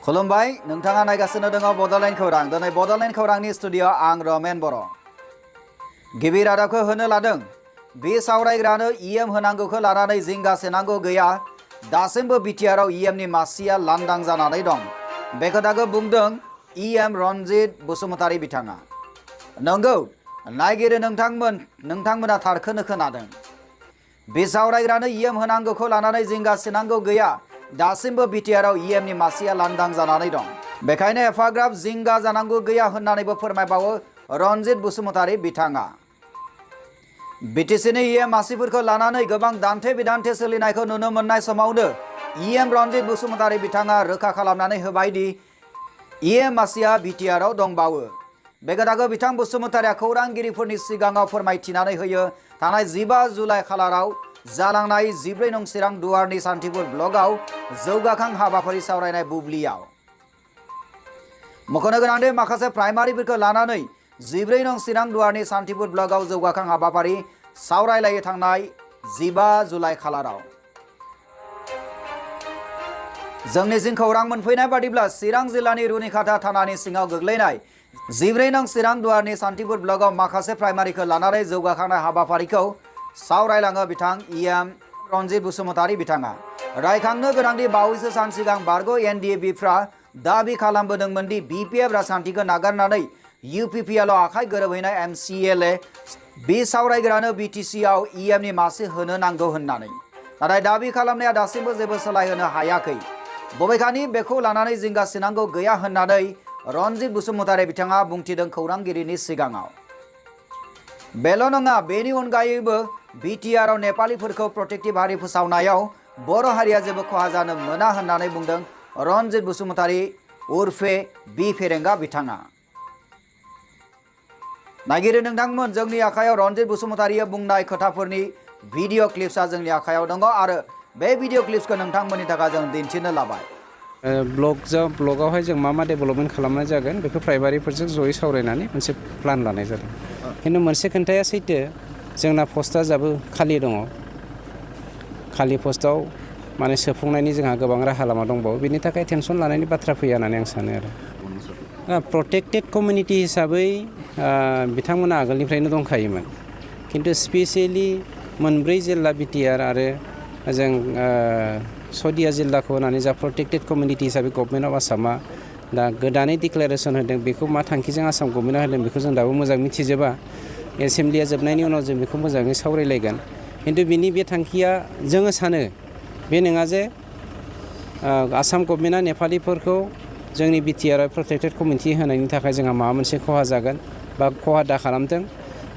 खुलुमबाय नोंथाङा नायगासिनो दङ बड'लेण्ड खौरां दिनै बड'लेण्ड खौरांनि स्टुडिअ' आं रमेन बर' गिबि रादाबखौ होनो लादों बे सावरायग्रानो इएम होनांगौखौ लानानै जिंगा सेनांगौ गैया दासिमबो बिटिआरआव इएमनि मासिया लांदां जानानै दं बे खोथाखौ बुंदों इएम रनजित बसुमतारी बिथाङा नंगौ नायगिरि नोंथांमोना थारखौनो खोनादों बे सावरायग्रानो इएम होनांगौखौ लानानै जिंगा सेनांगौ गैया दासिमबो बिटिआरआव इएमनि मासिया लांदां जानानै दं बेखायनो एफाग्राब जिंगा जानांगौ गैया होननानैबो फोरमायबावो रनजित बसुमतारी बिथाङा बिटिसिनि इएम मासिफोरखौ लानानै गोबां दान्थे बिदान्थे सोलिनायखौ नुनो मोननाय समावनो इएम रनजित बसुमतारी बिथाङा रोखा खालामनानै होबाय दि इएम मासिया बिटिआरआव दंबावो बे खोथाखौ बिथां बसुमतारीया खौरांगिरिफोरनि सिगाङाव फोरमायथिनानै होयो थांनाय 15 जुलाइ खालाराव जालांनाय 14 नं चिरां दुवारनि सान्थिपुर ब्लकआव जौगाखां हाबाफारि सावरायनाय बुब्लियाव मख'नो गोनांदि माखासे प्राइमारिफोरखौ लानानै 14 नं चिरां दुवारनि सान्थिपुर ब्लकआव जौगाखां हाबाफारि सावरायलायो थांनाय 15 जुलाइ खालाराव जोंनिसिम खौरां मोनफैनाय बादिब्ला चिरां जिल्लानि रुनिखाता थानानि सिङाव गोग्लैनाय 14 नं चिरां दुवारनि सान्थिपुर ब्लकआव माखासे प्राइमारिखौ लानानै जौगाखांनाय हाबाफारिखौ सावरायलाङो बिथां इएम रनजित बसुमतारी बिथाङा रायखांनो गोनांदि बावैसो सान सिगां बारग' एनडिएबिफ्रा दाबि खालामबोदोंमोन दि बिपिएफ राजखान्थिखौ नागारनानै इउपिपिएलआव आखाइ गोरोबहैनाय एमसिएलए बि सावरायग्रानो बिटिसिआव इएमनि मासि होनो नांगौ होननानै नाथाय दाबि खालामनाया दासिमबो जेबो सोलायहोनो हायाखै बबेखानि बेखौ लानानै जिंगा सिनांगौ गैया होननानै रनजित बसुमतारी बिथाङा बुंथिदों खौरांगिरिनि सिगाङाव बेल' नङा बेनि अनगायैबो बिटिआरआव नेपालीफोरखौ प्रोटेक्टिभ हारि फोसावनायाव बर' हारिया जेबो खहा जानो मोना होननानै बुंदों रनजित बसुमतारी उर्फे बि फेरेंगा बिथाङा नायगिरि नोंथांमोन जोंनि आखायाव रनजित बसुमतारीया बुंनाय खोथाफोरनि भिडिअ क्लिप्सआ जोंनि आखायाव दङ आरो बे भिडिअ क्लिप्सखौ नोंथांमोननि थाखाय जों दिन्थिनो लाबाय ब्लकआवहाय जों मा डेभेलपमेन्ट खालामनाय जागोन बेखौ प्राइमारिफोरजों जयै सावरायनानै मोनसे प्लान लानाय जादों खिन्थु मोनसे खोन्थाया सैथो जोंना पस्टआ जाबो खालि दङ खालि पस्टआव माने सोफुंनायनि जोंहा गोबां राहा लामा दंबावो बेनि थाखाय टेनसन लानायनि बाथ्रा फैया होननानै आं सानो आरो प्रोटेक्टेड कमिउनिटि हिसाबै बिथांमोना आगोलनिफ्रायनो दंखायोमोन खिन्थु स्पेसियेलि मोनब्रै जिल्ला बिटिआर आरो जों सदिया जिल्लाखौ होनानै जा प्रोटेक्टेड कमिउनिटि हिसाबै गभर्नमेन्ट अफ आसामा दा गोदानै डिक्लेरेसन होदों बेखौ मा थांखिजों आसाम गभर्नमेन्टआ होदों बेखौ जों दाबो मोजां मिथिजोबा एसेम्ब्लिया जोबनायनि उनाव जों बेखौ मोजाङै सावरायलायगोन खिन्थु बिनि बे थांखिया जोङो सानो बे नङा जे आसाम गभर्नमेन्टआ नेपालिफोरखौ जोंनि बिटिआरआव प्रोटेक्टेड कमिउनिटि होनायनि थाखाय जोंहा माबा मोनसे खहा जागोन बा खहा दा खालामथों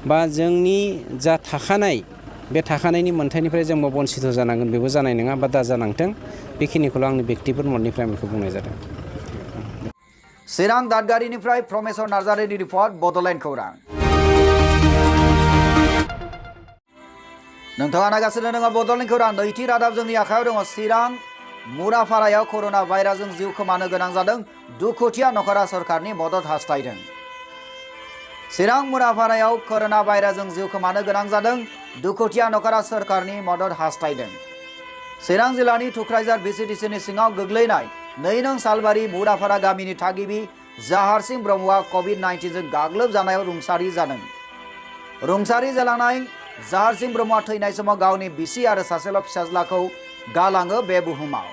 बा जोंनि जा थाखानाय बे थाखानायनि मोन्थाइनिफ्राय जोंबो बन्सित जानांगोन बेबो जानाय नङा बा दा जानांथों बेखिनिखौल' आंनि बेक्तिगत मदनिफ्राय आं बेखौ बुंनाय जादों चिरां दादगारिनिफ्राय प्रमेश्वर नार्जारिनि रिपर्ट बड'लेण्ड खौरां नोंथाङा नायगासिनो दङ बड'लेण्ड खौरां नैथि रादाब जोंनि आखायाव दङ चिरां मुराफारायाव कर'ना भाइरासजों जिउ खोमानो गोनां जादों दुखुथिया नखरा सरकारनि मदद हास्थायदों चिरां मुराफारायाव कर'ना भाइरासजों जिउ खोमानो गोनां जादों दुखुथिया नखरा सरकारनि मदद हास्थायदों चिरां जिल्लानि थुक्राझार भिसिडिसिनि सिङाव गोग्लैनाय 2 नं सालबारि मुराफारा गामिनि थागिबि जाहारसिं ब्रह्मआ COVID-19 जों गाग्लोबजानायाव रुंसारि जादों रुंसारि जालांनाय जाहारसिं ब्रह्मआ थैनाय समाव गावनि बिसि आरो सासेल' फिसाज्लाखौ गालाङो बे बुहुमाव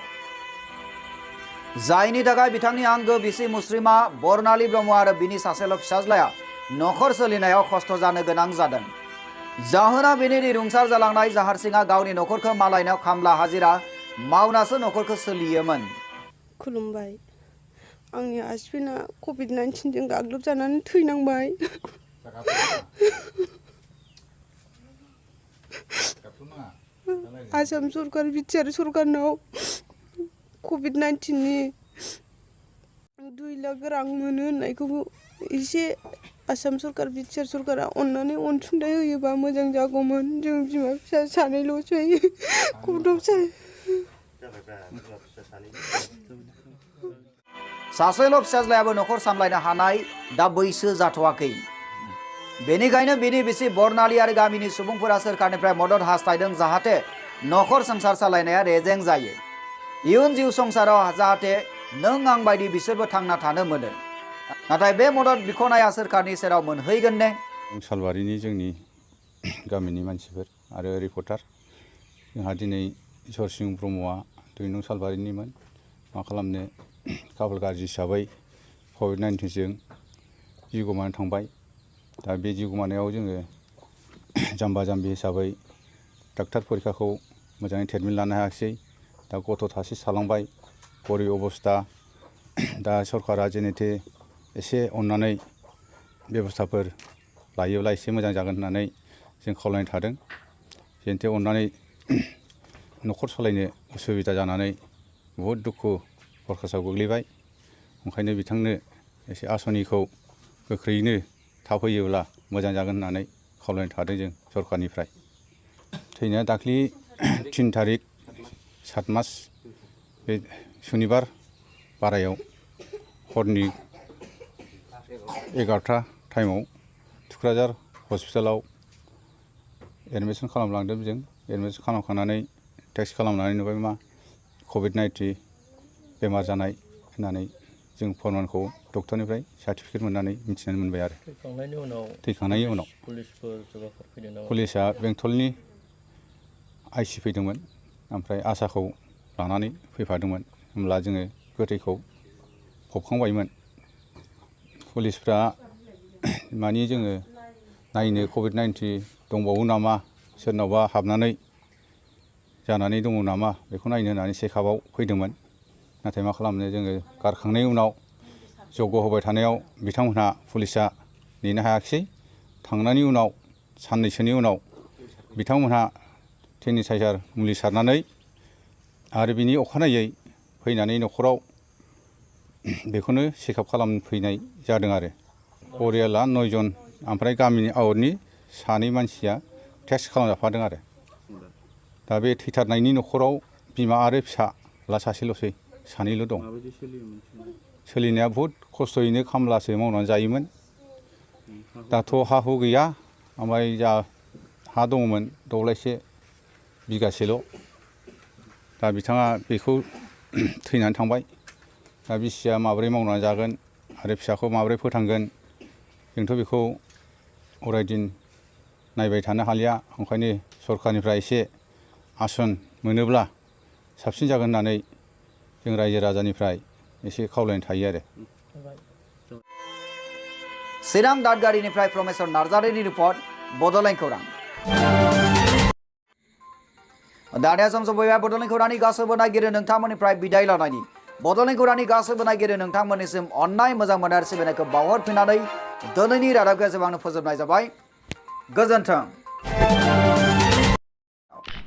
जायनि थाखाय बिथांनि आंगो बिसि मुस्रिमा बरनाली ब्रह्म आरो बिनि सासेल' फिसाज्लाया नखर सोलिनायाव खस्थ' जानो गोनां जादों जाहोना बेनि रुंसार जालांनाय जाहारसिंआ गावनि नखरखौ मालायनाव खामला हाजिरा मावनासो नखरखौ सोलियोमोन खुलुमबाय आंनि हासबेन्डआ COVID-19 जों गाग्लोबजानानै थैनांबाय आसाम सरकार बिटिआर सरकारनाव COVID-19 नि 2 लाख रां मोनो होननायखौ एसे आसाम सरकार बिटिआर सरकारा अननानै अनसुंथाइ होयोबा मोजां जागौमोन जों बिमा फिसा सानैल'सै सासेल' फिसाज्लायाबो नखर सामलायनो हानाय दा बैसो जाथ'वाखै बेनिखायनो बिनि बिसि बरनाली आरो गामिनि सुबुंफोरा सोरखारनिफ्राय मदद हास्थायदों जाहाथे नखर संसार सालायनाया रेजें जायो इयुन जिउ संसाराव जाहाथे नों आं बायदि बिसोरबो थांना थानो मोनो नाथाय बे मदद बिख'नाया सोरखारनि सेराव मोनहैगोन ने सालबारिनि जोंनि गामिनि मानसिफोर आरो रिपर्टार जोंहा दिनै सरसिं ब्रह्मआ 2 नं सालबारिनिमोन मा खालामनो खाफाल गाज्रि हिसाबै COVID-19 जों जिउ गोमानानै थांबाय दा बे जिउ गोमानायाव जोङो जाम्बा जाम्बि हिसाबै डाक्टार परीक्षाखौ मोजाङै ट्रिटमेन्ट लानो हायाखिसै दा गथ' सासे थालांबाय गरिब अबस्था दा सरकारा जेनेथे एसे अननानै बेबस्थाफोर लायोब्ला एसे मोजां जागोन होननानै जों खावलायनाय थादों जेनेथे अननानै न'खर सालायनो उसुबिदा जानानै बहुद दुखु हरखासाव गोग्लैबाय ओंखायनो बिथांनो एसे आसनिखौ गोख्रैयैनो थाब होयोब्ला मोजां जागोन होननानै खावलायनाय थादों जों सरकारनिफ्राय थैनाया दाख्लि 3 तारिख 7 मास बे सुनिबार बारायाव हरनि 11टा टाइमाव थुक्राझार हस्पिटालाव एडमिसन खालामलांदों जों एडमिसन खालामखांनानै टेस्ट खालामनानै नुबाय मा COVID-19 बेमार जानाय होननानै जों फरमानखौ डक्टरनिफ्राय सार्टिफिकेट मोननानै मिथिनानै मोनबाय आरो थैखांनायनि उनाव पुलिसा बेंटलनि आइसि फैदोंमोन ओमफ्राय आसाखौ लानानै फैफादोंमोन होमब्ला जोङो गोथैखौ फबखांबायमोन पुलिसफ्रा मानि जोङो नायनो COVID-19 दंबावो नामा सोरनावबा हाबनानै जानानै दङ नामा बेखौ नायनो होननानै चेकआपआव फैदोंमोन नाथाय मा खालामनो जोङो गारखांनायनि उनाव जग होबाय थानायाव बिथांमोनहा पुलिसा नेनो हायाखिसै थांनायनि उनाव साननैसोनि उनाव बिथांमोनहा सेनिटाइजार मुलि सारनानै आरो बिनि अखानायै फैनानै न'खराव बेखौनो चेकआप खालामफैनाय जादों आरो परियाला 9 जन ओमफ्राय गामिनि आउटनि 2 मानसिया टेस्ट खालामजाफादों आरो दा बे थैथारनायनि न'खराव बिमा आरो फिसाला सासेल'सै 2निल' दं सोलिनाया बहुद खस्थ'यैनो खामलासो मावनानै जायोमोन दाथ' हा हु गैया ओमफ्राय जा हा दङमोन दब्लायसे बिगासेल' दा बिथाङा बेखौ थैनानै थांबाय दा बिसिया माबोरै मावनानै जागोन आरो फिसाखौ माबोरै फोथांगोन जोंथ' बेखौ अरायदिन नायबाय थानो हालिया ओंखायनो सरकारनिफ्राय एसे आसन मोनोब्ला साबसिन जागोन होननानै जों रायजो राजानिफ्राय एसे खावलायनाय थायो आरो चिरां दादगारिनिफ्राय प्रमेश्वर नार्जारिनि रिपर्ट बड'लेण्ड खौरां दानिया सम सफैबाय बड'लेण्ड खौरांनि गासैबो नायगिरि नोंथांमोननिफ्राय बिदाय लानायनि बड'लेण्ड खौरांनि गासैबो नायगिरि नोंथांमोननिसिम अननाय मोजां मोननाय आरो सिबिनायखौ बावहरफिननानै दिनैनि रादाबखौ एसेबांनो फोजोबनाय जाबाय गोजोन्थों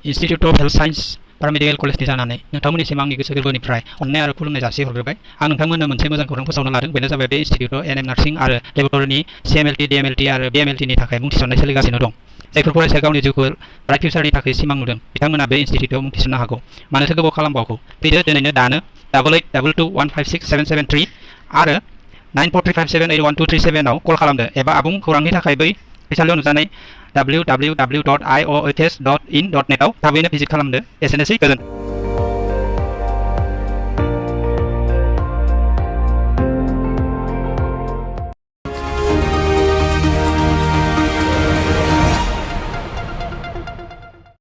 इन्स्टिट्यूट अफ हेल्थ साइन्स पारामेडिकेल कलेजनि जानानै नोंथांमोननिसिम आंनि गोसो गोरबोनिफ्राय अननाय आरो खुलुमनाय जासिहरग्रोबाय आं नोंथांमोननो मोनसे मोजां खौरां फोसावनो लादों बेनो जाबाय बे इन्स्टिट्यूटआव एनएम नार्सिं आरो लेबरेटरिनि CMLT DMLT आरो BMLTनि थाखाय मुं थिसननाय सोलिगासिनो दं जायफोर फरायसाया गावनि जिउखौ ब्राइट फिउचारनि थाखाय सिमां नुदों बिथांमोना बे इन्स्टिट्यूटआव मुं थिसननो हागौ मानोथो गोबाव खालामबावगौ फैदो दिनैनो दानो 8822156773 आरो 9435781237 आव कल खालामदो एबा आबुं खौरांनि थाखाय बै फैसालियाव नुजानाय www.iohs.in.net आव थाबैनो भिजिट खालामदो एसेनोसै गोजोन